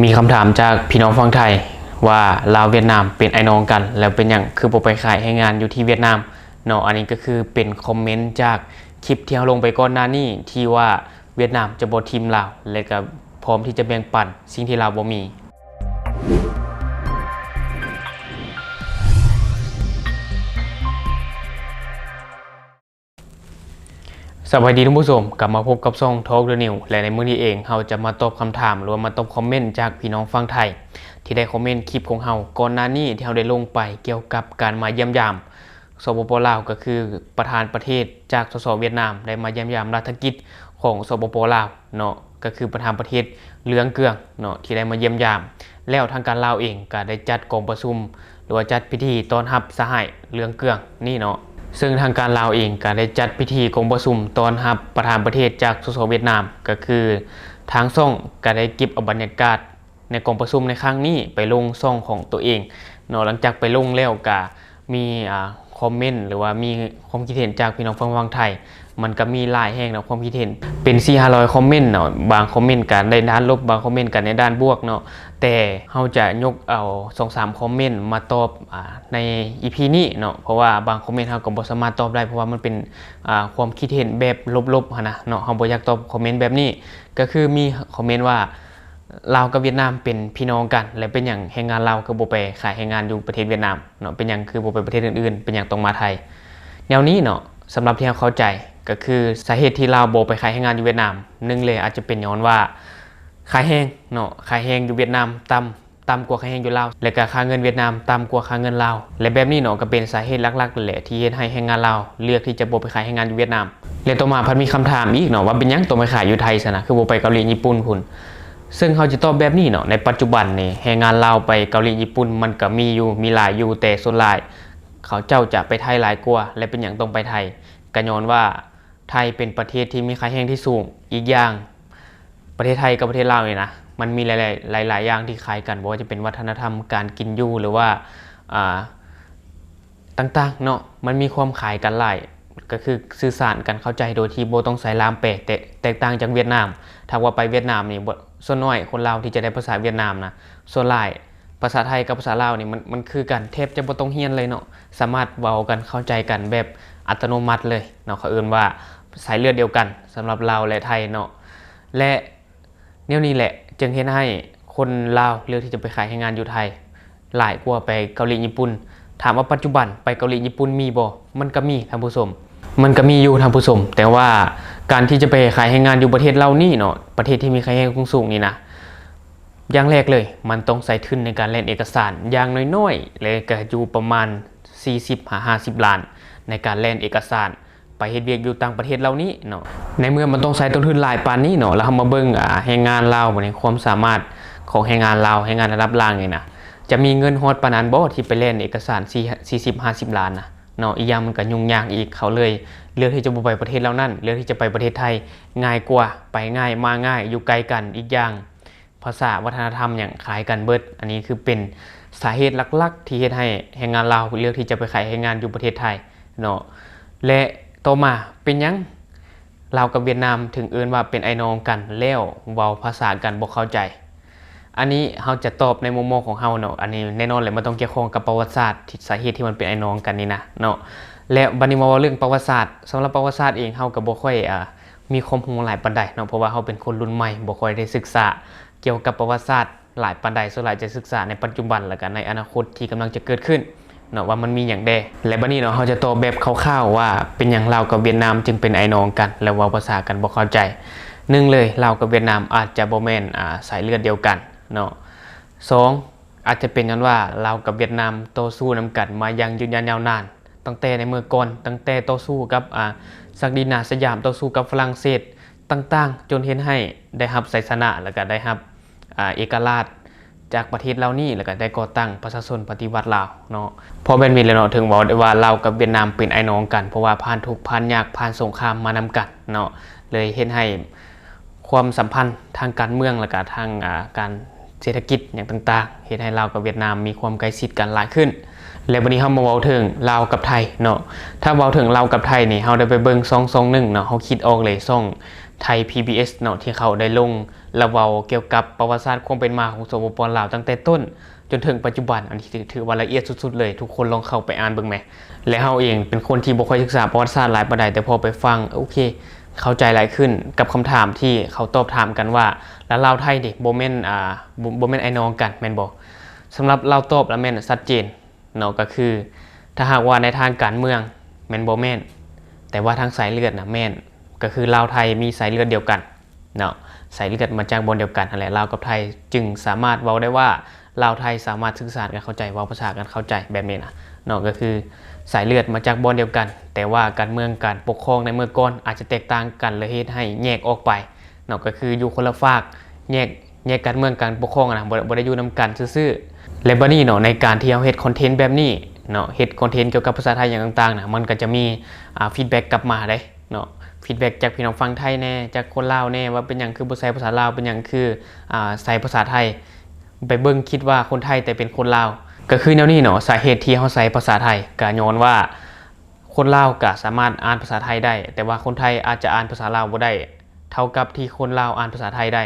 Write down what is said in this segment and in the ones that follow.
ມີຄຳຖາມຈາກພີ່ນ້ອງຝັ່ງໄທວ່າ ລາວຫວຽດນາມເປັນອ້າຍນ້ອງກັນ ແລ້ວເປັນຫຍັງຄືບໍ່ໄປຂາຍແຮງງານຢູ່ທີ່ຫວຽດນາມເນາະ. ອັນນີ້ກໍຄືເປັນຄອມເມັນຈາກຄລິບທີ່ເຮົາລົງໄປກ່ອນໜ້ານີ້ ທີ່ວ່າຫວຽດນາມຈະບໍ່ຖິ້ມລາວ ແລະກໍພ້ອມທີ່ຈະແບ່ງປັນສິ່ງທີ່ລາວບໍ່ມີ. ສະບາຍດີທ່ານຜູ້ຊົມ, ກັບມາພົບກັບຊ່ອງ Talk the News ແລະໃນມື້ນີ້ເອງ ເຮົາຈະມາຕອບຄຳຖາມ ຫຼືວ່າມາຕອບຄອມເມັນຈາກພີ່ນ້ອງຝັ່ງໄທ ທີ່ໄດ້ຄອມເມັນຄລິບຂອງເຮົາກ່ອນໜ້ານີ້ ທີ່ເຮົາໄດ້ລົງໄປກ່ຽວກັບການມາຢ້ຽມຢາມ ສປປ ລາວ ກໍຄືປະທານປະເທດຈາກ ສສ ຫວຽດນາມ ໄດ້ມາຢ້ຽມຢາມລັດຖະກິດຂອງ ສປປ ລາວ ເນາະ ກໍຄືປະທານປະເທດເລື່ອງເກືອງເນາະ ທີ່ໄດ້ມາຢ້ຽມຢາມ. ແລ້ວທາງການລາວເອງກໍໄດ້ຈັດກອງປະຊຸມ ຫຼືວ່າຈັດພິທີຕ້ອນຮັບສະຫາຍເລື່ອງເກືອງນີ້ເນາະ. ເຊິ່ງທາງການລາວເອງກໍໄດ້ຈັດພິທີກອງປະຊຸມຕ້ອນຮັບປະທານປະເທດຈາກ ສສ ຫວຽດນາມ ກໍຄືທາງຊ່ອງກໍໄດ້ເກັບເອົາບັນຍາກາດ ໃນກອງປະຊຸມໃນຄັ້ງນີ້ໄປລົງຊ່ອງຂອງຕົວເອງເນາະ. ຫຼັງຈາກໄປລົງແລ້ວກະມີ ອ່າ ຄອມເມັນ ຫຼືວ່າມີຄວາມຄິດເຫັນຈາກພີ່ນ້ອງຝັ່ງຝັ່ງໄທ ມັນກະມີຫຼາຍແຮງເນາະ ຄວາມຄິດເຫັນເປັນສີ່ຫ້າຮ້ອຍຄອມເມັນເນາະ. ບາງຄອມເມັນກະໃນດ້ານລົບ ບາງຄອມເມັນກະໃນດ້ານບວກເນາະ. ແຕ່ເຮົາຈະຍົກເອົາສອງສາມຄອມເມັນມາຕອບ ອ່າ ໃນອີພີນີ້ເນາະ ເພາະວ່າບາງຄອມເມັນເຮົາກໍບໍ່ສາມາດຕອບໄດ້ ເພາະວ່າມັນເປັນ ອ່າ ຄວາມຄິດເຫັນແບບລົບໆຫັ້ນນະເນາະ. ເຮົາບໍ່ຢາກຕອບຄອມເມັນແບບນີ້. ກໍຄືມີຄອມເມັນວ່າ ລາວກັບຫວຽດນາມເປັນພີ່ນ້ອງກັນ ແລະເປັນຫຍັງແຮງງານລາວຄືບໍ່ໄປຂາຍແຮງງານຢູ່ປະເທດຫວຽດນາມເນາະ? ເປັນຫຍັງຄືບໍ່ໄປປະເທດອື່ນໆ? ເປັນຫຍັງຕ້ອງມາໄທ? ແນວນີ້ເນາະ ສຳລັບທີ່ເຮົາເຂົ້າໃຈ ກໍຄືສາເຫດທີ່ລາວບໍ່ໄປຂາຍແຮງງານຢູ່ຫວຽດນາມ ໜຶ່ງເລີຍອາດຈະເປັນຍ້ອນວ່າຄ່າແຮງເນາະ ຄ່າແຮງຢູ່ຫວຽດນາມຕ່ຳ ຕ່ຳກວ່າຄ່າແຮງຢູ່ລາວ ແລະກະຄ່າເງິນຫວຽດນາມຕ່ຳກວ່າຄ່າເງິນລາວ ແລະແບບນີ້ເນາະ ກໍເປັນສາເຫດຫຼັກໆນັ້ນແຫຼະ ທີ່ເຮັດໃຫ້ແຮງງານລາວເລືອກທີ່ຈະບໍ່ໄປຂາຍແຮງງານຢູ່ຫວຽດນາມ. ແລະຕໍ່ມາເຮົາພັດມີຄຳຖາມອີກເນາະ ວ່າເປັນຫຍັງຕ້ອງໄປຂາຍຢູ່ໄທຊັ້ນນະ ຄືບໍ່ໄປເກົາຫຼີຍີ່ປຸ່ນພຸ້ນ? ເຊິ່ງເຮົາຈະຕອບແບບນີ້ເນາະ ໃນປັດຈຸບັນນີ້ແຮງງານລາວໄປເກົາຫຼີຍີ່ປຸ່ນມັນກໍມີຢູ່ ມີຫຼາຍຢູ່ ແຕ່ສ່ວນຫຼາຍເຂົາເຈົ້າຈະໄປໄທຫຼາຍກວ່າ. ແລະເປັນຫຍັງຕ້ອງໄປໄທ? ກໍຍ້ອນວ່າ ໄທເປັນປະເທດທີ່ມີຄ່າແຮງທີ່ສູງ. ອີກຢ່າງ ປະເທດໄທກັບປະເທດລາວນີ້ນະ ມັນມີຫຼາຍໆ ຫຼາຍໆຢ່າງທີ່ຄ້າຍກັນ ບໍ່ວ່າຈະເປັນວັດທະນະທຳ, ການກິນຢູ່ ຫຼືວ່າ ອ່າ ຕ່າງໆເນາະ ມັນມີຄວາມຄ້າຍກັນຫຼາຍ ກໍຄືສື່ສານກັນເຂົ້າໃຈໂດຍທີ່ບໍ່ຕ້ອງໃຊ້ລ່າມແປ. ແຕກ ແຕກຕ່າງຈາກຫວຽດນາມ ຖ້າວ່າໄປຫວຽດນາມນີ້ ສ່ວນໜ້ອຍຄົນລາວທີ່ຈະໄດ້ພາສາຫວຽດນາມນະ ສ່ວນຫຼາຍ ພາສາໄທກັບພາສາລາວນີ້ ມັນ ມັນຄືກັນ ແທບຈະບໍ່ຕ້ອງຮຽນເລີຍເນາະ ສາມາດເວົ້າກັນເຂົ້າໃຈກັນແບບອັດຕະໂນມັດເລີຍເນາະ. ເຂົາເອີ້ນວ່າສາຍເລືອດດຽວກັນສຳລັບລາວ ແລະ ໄທເນາະ. ແລະແນວນີ້ແຫຼະ ຈຶ່ງເຮັດໃຫ້ຄົນລາວເລືອກທີ່ຈະໄປຂາຍແຮງງານຢູ່ໄທຫຼາຍກວ່າໄປເກົາຫຼີຍີ່ປຸ່ນ. ຖາມວ່າປັດຈຸບັນໄປເກົາຫຼີຍີ່ປຸ່ນມີບໍ່? ມັນກໍມີທ່ານຜູ້ຊົມ ມັນກໍມີຢູ່ທ່ານຜູ້ຊົມ ແຕ່ວ່າການທີ່ຈະໄປຂາຍແຮງງານຢູ່ປະເທດເຫຼົ່ານີ້ເນາະ ປະເທດທີ່ມີຄ່າແຮງສູງໆນີ້ນະ ຢ່າງແລກເລີຍ ມັນຕ້ອງໃຊ້ທຶນໃນການແລ່ນເອກະສານຢ່າງໜ້ອຍໆ ແລະກະຢູ່ປະມານສີ່ສິບຫາຫ້າສິບລ້ານ ໃນການແລ່ນເອກະສານໄປເຮັດວຽກຢູ່ຕ່າງປະເທດເຫຼົ່ານີ້ເນາະ. ໃນເມື່ອມັນຕ້ອງໃຊ້ຕົ້ນທຶນຫຼາຍປານນີ້ເນາະ ແລ້ວເຮົາມາເບິ່ງ ອາ ແຮງງານລາວ ບັດນີ້ຄວາມສາມາດຂອງແຮງງານລາວ ແຮງງານລະດັບລ່າງນີ້ນະ ຈະມີເງິນຮອດປານນັ້ນບໍ່ ທີ່ໄປແລ່ນເອກະສານ ສີ່ສິບຫ້າສິບລ້ານນະເນາະ. ອີກຢ່າງມັນກະຫຍຸ້ງຍາກອີກ ເຂົາເລີຍເລືອກທີ່ຈະບໍ່ໄປປະເທດເຫຼົ່ານັ້ນ ເລືອກທີ່ຈະໄປປະເທດໄທ ງ່າຍກວ່າ ໄປງ່າຍມາງ່າຍ ຢູ່ໃກ້ກັນ. ອີກຢ່າງ ພາສາວັດທະນະທຳຫຍັງຄ້າຍກັນເບິດ. ອັນນີ້ຄືເປັນສາເຫດຫຼັກໆ ທີ່ເຮັດໃຫ້ແຮງງານລາວເລືອກທີ່ຈະໄປຂາຍແຮງງານຢູ່ປະເທດໄທເນາະ. ແລະຕໍ່ມາເປັນຫຍັງລາວກັບຫວຽດນາມເຖິງເອີ້ນວ່າເປັນອ້າຍນ້ອງກັນ ແລ້ວເວົ້າພາສາກັນບໍ່ເຂົ້າໃຈ? ອັນນີ້ເຮົາຈະຕອບໃນມຸມມອງຂອງເຮົາເນາະ. ອັນນີ້ແນ່ນອນແຫຼະ ມັນຕ້ອງກ່ຽວຂ້ອງກັບປະຫວັດສາດ ສາເຫດທີ່ມັນເປັນອ້າຍນ້ອງກັນນີ້ນະເນາະ. ແລະບັດນີ້ມາເວົ້າເລື່ອງປະຫວັດສາດ ສຳລັບປະຫວັດສາດເອງ ເຮົາກໍບໍ່ຄ່ອຍ ອາ ມີຄວາມຮູ້ຫຼາຍປານໃດເນາະ ເພາະວ່າເຮົາເປັນຄົນລຸ້ນໃໝ່ ບໍ່ຄ່ອຍໄດ້ສຶກສາ ກ່ຽວກັບປະຫວັດສາດຫຼາຍປານໃດ ສ່ວນຫຼາຍຈະສຶກສາໃນປັດຈຸບັນ ແລ້ວກະໃນອະນາຄົດທີ່ກຳລັງຈະເກີດຂຶ້ນເນາະ ວ່າມັນມີຫຍັງແດ່. ແລະບັດນີ້ເນາະ ເຮົາຈະຕອບແບບຄ່າວໆວ່າ ເປັນຫຍັງລາວກັບຫວຽດນາມຈຶ່ງເປັນອ້າຍນ້ອງກັນ ແລະ ເວົ້າພາສາກັນບໍ່ເຂົ້າໃຈ. ໜຶ່ງເລີຍ ລາວກັບຫວຽດນາມອາດຈະບໍ່ແມ່ນ ອາ ສາຍເລືອດດຽວກັນເນາະ. ສອງ ອາດຈະເປັນຍ້ອນວ່າລາວກັບຫວຽດນາມຕໍ່ສູ້ນຳກັນມາຢ່າງຍືນຍາວຍາວນານ ຕັ້ງແຕ່ໃນເມື່ອກ່ອນ ຕັ້ງແຕ່ຕໍ່ສູ້ກັບ ອາ ສັກດິນາສະຫຍາມ ຕໍ່ສູ້ກັບຝຣັ່ງເສດຕ່າງໆ ຈົນເຮັດໃຫ້ໄດ້ຮັບໄຊຊະນະ ແລ້ວກະໄດ້ຮັບ ອາ ເອກະລາດຈາກປະເທດເຫຼົ່ານີ້ ແລ້ວກະໄດ້ກໍ່ຕັ້ງປະຊາຊົນປະຕິວັດລາວເນາະ. ເພາະແບບນີ້ແຫຼະເນາະ ເຖິງເວົ້າໄດ້ວ່າລາວກັບຫວຽດນາມເປັນອ້າຍນ້ອງກັນ ເພາະວ່າຜ່ານທຸກຜ່ານຍາກ ຜ່ານສົງຄາມມານຳກັນເນາະ ເລີຍເຮັດໃຫ້ ຄວາມສຳພັນທາງການເມືອງ ແລ້ວກະທາງ ອາ ການເສດຖະກິດຫຍັງຕ່າງໆ ເຮັດໃຫ້ລາວກັບຫວຽດນາມມີຄວາມໃກ້ຊິດກັນຫຼາຍຂຶ້ນ. ແລະບັດນີ້ເຮົາມາເວົ້າເຖິງລາວກັບໄທເນາະ. ຖ້າເວົ້າເຖິງລາວກັບໄທນີ້ ເຮົາໄດ້ໄປເບິ່ງຊ່ອງຊ່ອງໜຶ່ງເນາະ ເຮົາຄິດອອກເລີຍ ຊ່ອງ ໄທ ພີບີເອສ ເນາະ ທີ່ເຂົາໄດ້ລົງ ແລະ ເວົ້າກ່ຽວກັບປະຫວັດສາດຄວາມເປັນມາຂອງ ສປປ ລາວ ຕັ້ງແຕ່ຕົ້ນຈົນເຖິງປັດຈຸບັນ, ອັນນີ້ຖື ຖືວ່າລະອຽດສຸດໆເລີຍ. ທຸກຄົນລອງເຂົ້າໄປອ່ານເບິ່ງແໝ່. ແລະ ເຮົາເອງເປັນຄົນທີ່ບໍ່ຄ່ອຍສຶກສາປະຫວັດສາດຫຼາຍປານໃດ, ແຕ່ພໍໄປຟັງ ໂອເຄ ເຂົ້າໃຈຫຼາຍຂຶ້ນກັບຄຳຖາມທີ່ເຂົາຕອບຖາມກັນວ່າ ລະລາວໄທເດ ບໍ່ແມ່ນ ອ່າ ບໍ່ ບໍ່ແມ່ນອ້າຍນ້ອງກັນແມ່ນບໍ່? ສຳລັບລາວຕອບລະແມ່ນຊັດເຈນເນາະ, ກໍຄືຖ້າຫາກວ່າໃນທາງການເມືອງແມ່ນບໍ່? ແມ່ນ, ແຕ່ວ່າທາງສາຍເລືອດນະແມ່ນ, ກໍຄືລາວໄທມີສາຍເລືອດດຽວກັນເນາະ, ສາຍເລືອດມາຈາກບ່ອນດຽວກັນຫັ້ນແຫຼະ. ລາວກັບໄທຈຶ່ງສາມາດເວົ້າໄດ້ວ່າ ລາວໄທສາມາດສື່ສານກັນເຂົ້າໃຈ, ເວົ້າພາສາກັນເຂົ້າໃຈແບບນີ້ນະເນາະ, ກໍຄືສາຍເລືອດມາຈາກບ່ອນດຽວກັນ, ແຕ່ວ່າການເມືອງການປົກຄອງໃນເມື່ອກ່ອນອາດຈະແຕກຕ່າງກັນ ແລະ ເຮັດໃຫ້ແຍກອອກໄປເນາະ, ກໍຄືຢູ່ຄົນລະຟາກ, ແຍກ ແຍກການເມືອງການປົກຄອງນະ, ບໍ່ ບໍ່ໄດ້ຢູ່ນຳກັນຊື່ໆ. ແລະ ບັດນີ້ເນາະ ໃນການທີ່ເຮົາເຮັດຄອນເທັນແບບນີ້ເນາະ, ເຮັດຄອນເທັນກ່ຽວກັບພາສາໄທຫຍັງຕ່າງໆນະ, ມັນກໍຈະມີ ອ່າ ຟີດແບັກກັບມາເດ້ເນາະ, ຟີດແບັກຈາກພີ່ນ້ອງຝັ່ງໄທແດ່, ຈາກຄົນລາວແດ່ ວ່າເປັນຫຍັງຄືບໍ່ໃຊ້ພາສາລາວ, ເປັນຫຍັງຄື ອ່າ ໃຊ້ພາສາໄທ. ໄປເບິ່ງຄິດວ່າຄົນໄທແຕ່ເປັນຄົນລາວ. ກໍຄືແນວນີ້ເນາະ, ສາເຫດທີ່ເຮົາໃຊ້ພາສາໄທ ກໍຍ້ອນວ່າຄົນລາວກໍສາມາດອ່ານພາສາໄທໄດ້, ແຕ່ວ່າຄົນໄທອາດຈະອ່ານພາສາລາວບໍ່ໄດ້ເທົ່າກັບທີ່ຄົນລາວອ່ານພາສາໄທໄດ້.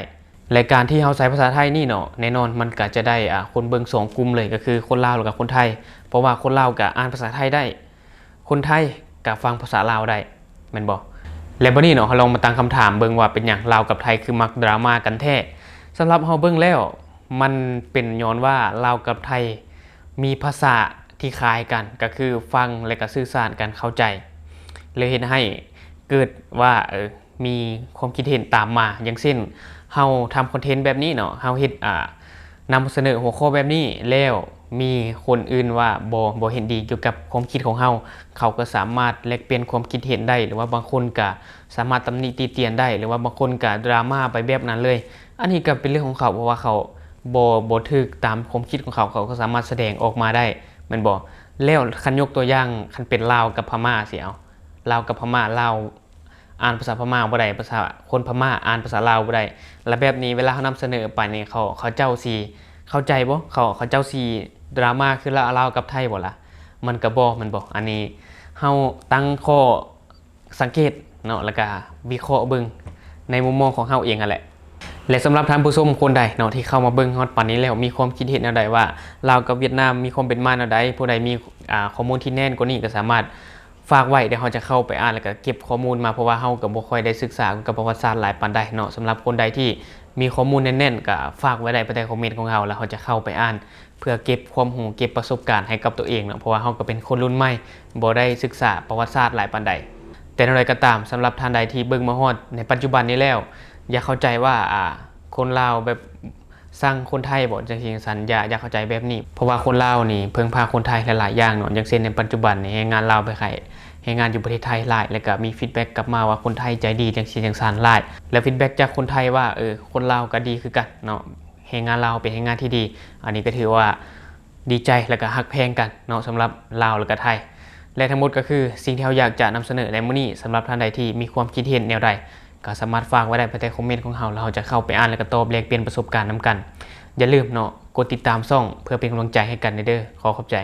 ແລະ ການທີ່ເຮົາໃຊ້ພາສາໄທນີ້ເນາະ, ແນ່ນອນມັນກໍຈະໄດ້ ອ່າ ຄົນເບິ່ງສອງກຸ່ມເລີຍ, ກໍຄືຄົນລາວ ແລ້ວກໍຄົນໄທ, ເພາະວ່າຄົນລາວກໍອ່ານພາສາໄທໄດ້, ຄົນໄທກໍຟັງພາສາລາວໄດ້ ແມ່ນບໍ່? ແລະ ບັດນີ້ເນາະ, ເຮົາລອງມາຕັ້ງຄຳຖາມເບິ່ງວ່າເປັນຫຍັງລາວກັບໄທຄືມັກດຣາມາກັນແທ້. ສຳລັບເຮົາເບິ່ງແລ້ວ, ມັນເປັນຍ້ອນວ່າລາວກັບໄທມີພາສາທີ່ຄ້າຍກັນ, ກໍຄືຟັງ ແລະ ກໍສື່ສານກັນເຂົ້າໃຈ, ເລີຍເຮັດໃຫ້ເກີດວ່າ ເອີ ມີຄວາມຄິດເຫັນຕາມມາ. ຢ່າງເຊັ່ນ ເຮົາທຳຄອນເທັນແບບນີ້ເນາະ, ເຮົາເຮັດ ອ່າ ນຳສະເໜີຫົວຂໍ້ແບບນີ້ແລ້ວ ມີຄົນອື່ນວ່າບໍ່ ບໍ່ເຫັນດີກ່ຽວກັບຄວາມຄິດຂອງເຮົາ, ເຂົາກໍສາມາດແລກປ່ຽນຄວາມຄິດເຫັນໄດ້ ຫຼືວ່າບາງຄົນກໍສາມາດຕຳໜິຕິຕຽນໄດ້ ຫຼືວ່າບາງຄົນກໍດຣາມາໄປແບບນັ້ນເລີຍ. ອັນນີ້ກໍເປັນເລື່ອງຂອງເຂົາ, ເພາະວ່າເຂົາບໍ່ ບໍ່ຖືກຕາມຄວາມຄິດຂອງເຂົາ, ເຂົາກໍສາມາດສະແດງອອກມາໄດ້ ແມ່ນບໍ່? ແລ້ວຄັນຍົກຕົວຢ່າງ, ຄັນເປັນລາວກັບພະມ້າຊີ້ ເອົາ ລາວກັບພະມ້າ, ລາວ ອ່ານພາສາພະມ້າບໍ່ໄດ້, ພາສາຄົນພະມ້າອ່ານພາສາລາວບໍ່ໄດ້, ແລ້ວແບບນີ້ເວລາເຮົານຳສະເໜີໄປນີ້ ເຂົາ ເຂົາເຈົ້າຊິເຂົ້າໃຈບໍ່? ເຂົາ ເຂົາເຈົ້າຊິດຣາມາຄືລາວ ລາວກັບໄທບໍ່ລະ? ມັນກໍບໍ່ ແມ່ນບໍ່? ອັນນີ້ເຮົາຕັ້ງຂໍ້ສັງເກດເນາະ ແລ້ວກໍວິເຄາະເບິ່ງໃນມຸມມອງຂອງເຮົາເອງຫັ້ນແຫຼະ. ແລະ ສຳລັບທ່ານຜູ້ຊົມຄົນໃດເນາະ ທີ່ເຂົ້າມາເບິ່ງຮອດປານນີ້ແລ້ວ ມີຄວາມຄິດເຫັນແນວໃດວ່າ ລາວກັບຫວຽດນາມມີຄວາມເປັນມາແນວໃດ? ຜູ້ໃດມີ ອ່າ ຂໍ້ມູນທີ່ແໜ້ນກວ່ານີ້ ກໍສາມາດ ຝາກໄວ້, ດຽວເຮົາຈະເຂົ້າໄປອ່ານ ແລ້ວກໍເກັບຂໍ້ມູນມາ, ເພາະວ່າເຮົາກໍບໍ່ຄ່ອຍໄດ້ສຶກສາກ່ຽວກັບປະຫວັດສາດຫຼາຍປານໃດເນາະ. ສຳລັບຄົນໃດທີ່ມີຂໍ້ມູນແໜ້ນໆ ກໍຝາກໄວ້ໄດ້ພາຍໃຕ້ຄອມເມັນຂອງເຮົາ, ແລ້ວເຮົາຈະເຂົ້າໄປອ່ານ ເພື່ອເກັບຄວາມຮູ້ ເກັບປະສົບການໃຫ້ກັບຕົວເອງເນາະ, ເພາະວ່າເຮົາກໍເປັນຄົນລຸ້ນໃໝ່ ບໍ່ໄດ້ສຶກສາປະຫວັດສາດຫຼາຍປານໃດ. ແຕ່ແນວໃດກໍຕາມ, ສຳລັບທ່ານໃດທີ່ເບິ່ງມາຮອດໃນປັດຈຸບັນນີ້ແລ້ວ, ຢ່າເຂົ້າໃຈວ່າ ອ່າ ຄົນລາວແບບ ຊັງຄົນໄທບໍ ຈັ່ງຊີ້ຈັ່ງຊັ້ນ, ຢ່າ ຢ່າເຂົ້າໃຈແບບນີ້, ເພາະວ່າຄົນລາວນີ້ເພິ່ງພາຄົນໄທຫຼາຍໆຢ່າງເນາະ. ຢ່າງເຊັ່ນໃນປັດຈຸບັນນີ້ ແຮງງານລາວໄປຂາຍແຮງງານຢູ່ປະເທດໄທຫຼາຍ, ແລ້ວກໍມີຟີດແບັກກັບມາວ່າຄົນໄທໃຈດີ ຈັ່ງຊີ້ຈັ່ງຊັ້ນຫຼາຍ, ແລ້ວຟີດແບັກຈາກຄົນໄທວ່າ ເອີ ຄົນລາວກໍດີຄືກັນເນາະ, ແຮງງານລາວເປັນແຮງງານທີ່ດີ. ອັນນີ້ກໍຖືວ່າດີໃຈ ແລ້ວກໍຮັກແພງກັນເນາະ ສຳລັບລາວ ແລ້ວກໍໄທ. ແລະ ທັງໝົດກໍຄືສິ່ງທີ່ເຮົາຢາກຈະນຳສະເໜີໃນມື້ນີ້. ສຳລັບທ່ານໃດທີ່ມີຄວາມຄິດເຫັນແນວໃດ ກໍສາມາດຝາກໄວ້ໄດ້ພາຍໃຕ້ຄອມເມັນຂອງເຮົາ, ແລ້ວເຮົາຈະເຂົ້າໄປອ່ານ ແລ້ວກໍຕອບແລກປ່ຽນປະສົບການນຳກັນ. ຢ່າລືມເນາະ, ກົດຕິດຕາມຊ່ອງເພື່ອເປັນກຳລັງໃຈໃຫ້ກັນເດີ້. ຂໍຂອບໃຈ.